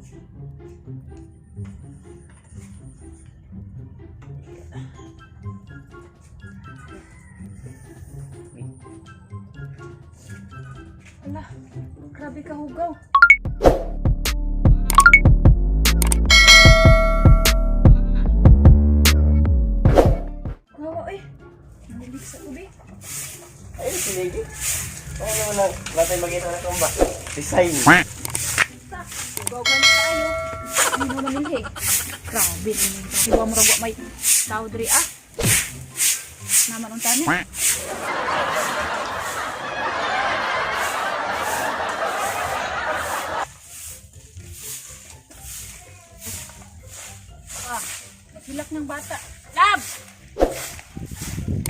Ala, grabe ka hugaw. Gawa eh. Nahulig sa ubi. Ay, sige. Oo naman na, natay magita na tumba. Design. Sa, hugaw gan tayo. Hindi mo manilhig. Grabe naman ito. Hiwa mo ragwa may tao diri ah. Naman ang tani. Ah, naghilak ng bata. Lab!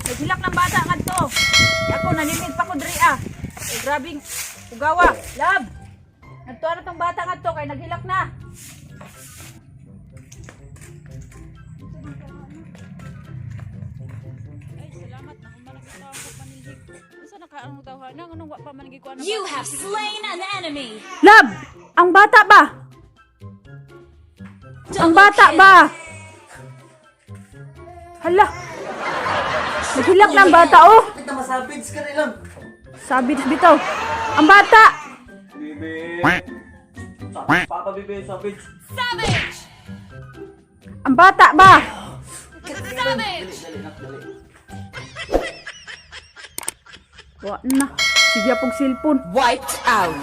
Naghilak ng bata ngadto. Ako nalimid pa ko diri ah. Eh, grabing ugawa. Lab! Nagtuwa na tong bata ngadto kay naghilak na. Ay, salamat na human ang ko panilhig. Unsa na ka ang tawhana nganong wa pa man gikuan? You have slain an enemy. Lab! Ang bata ba? Ang bata ba? Hala. Naghilak na ang bata oh. Kita masabits ka na lang. Sabi bitaw. Ang bata. Bibi. Papa bibi, savage. Savage! Ang bata ba? Savage! Dali, nak, dali. Wa na. Sige pog cellphone. Wiped out.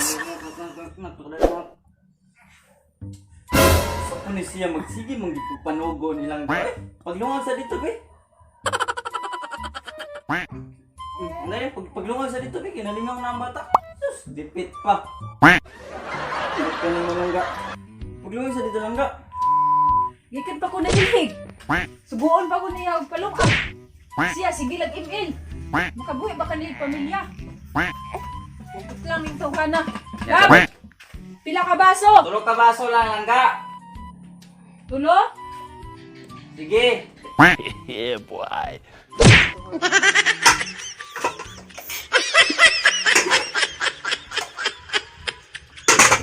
Sa kuno siya magsige mong gipugpanugo nilang eh. Paglungaw sa dito be. Ano yun? Paglungaw sa dito be, kinalingaw na ang bata. Sus, dipit pa. Dipit ka naman langga. Paglungaw sa dito langga. Gikan pa ko nahilhig. Subuon pa ko niya og palungag. Siya sige lag ML. Makabuhi ba kanil pamilya? Utot lang yung tawhana. Lab! Pila ka baso? Tulog ka baso lang langga. Tulo? Sige. Yeah, boy.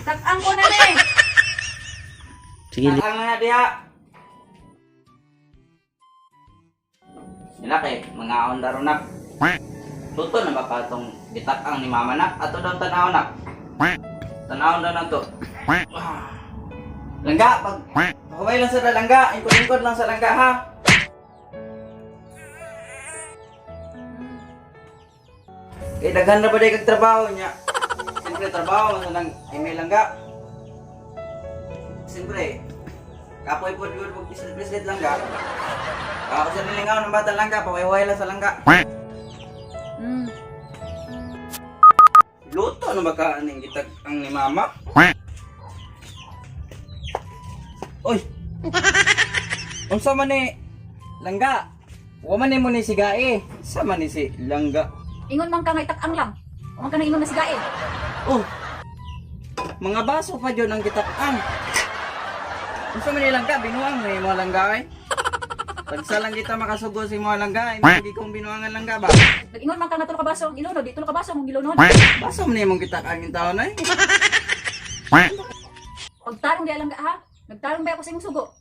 Takang ko na ni. Sige, Ang na diha. Sila kay mga on nak. Tuto na ba ka itong gitak-ang ni mama nak? Ato daw tanaw nak. Tanaw daw na to. Langga, pag huwag lang sa langga, ingkod-ingkod lang sa langga ha. Kay daghan na ba day kag trabaho niya? Siyempre trabaho sa nang email langga. Siyempre, kapoy po yun pag islit langga. Ako sa nilingaw ng bata langga, pawaiway lang sa langga. Luto na ba ka aning gitag ang ni mama? Oy. Unsa man ni langga? Wa man ni mo ni sigae. Sa man ni si langga? Ingon man ka nga itakang lang. Wa man ka na ingon na sigae. Oh. Mga baso pa jud ang gitak-ang. Unsa man ni langga? Binuang ni mo langga ay. Tagsa lang kita makasugo sa imo langga, hindi kong binuangan langga ba? Nag-ingon man ka nga tulo ka baso ang ilunod, di tulo ka baso mong gilunod. Baso man ni imong gitak-ang yung taon ay. Pagtarong di alam ka ha. Nagtarong ba ako sa imong sugo?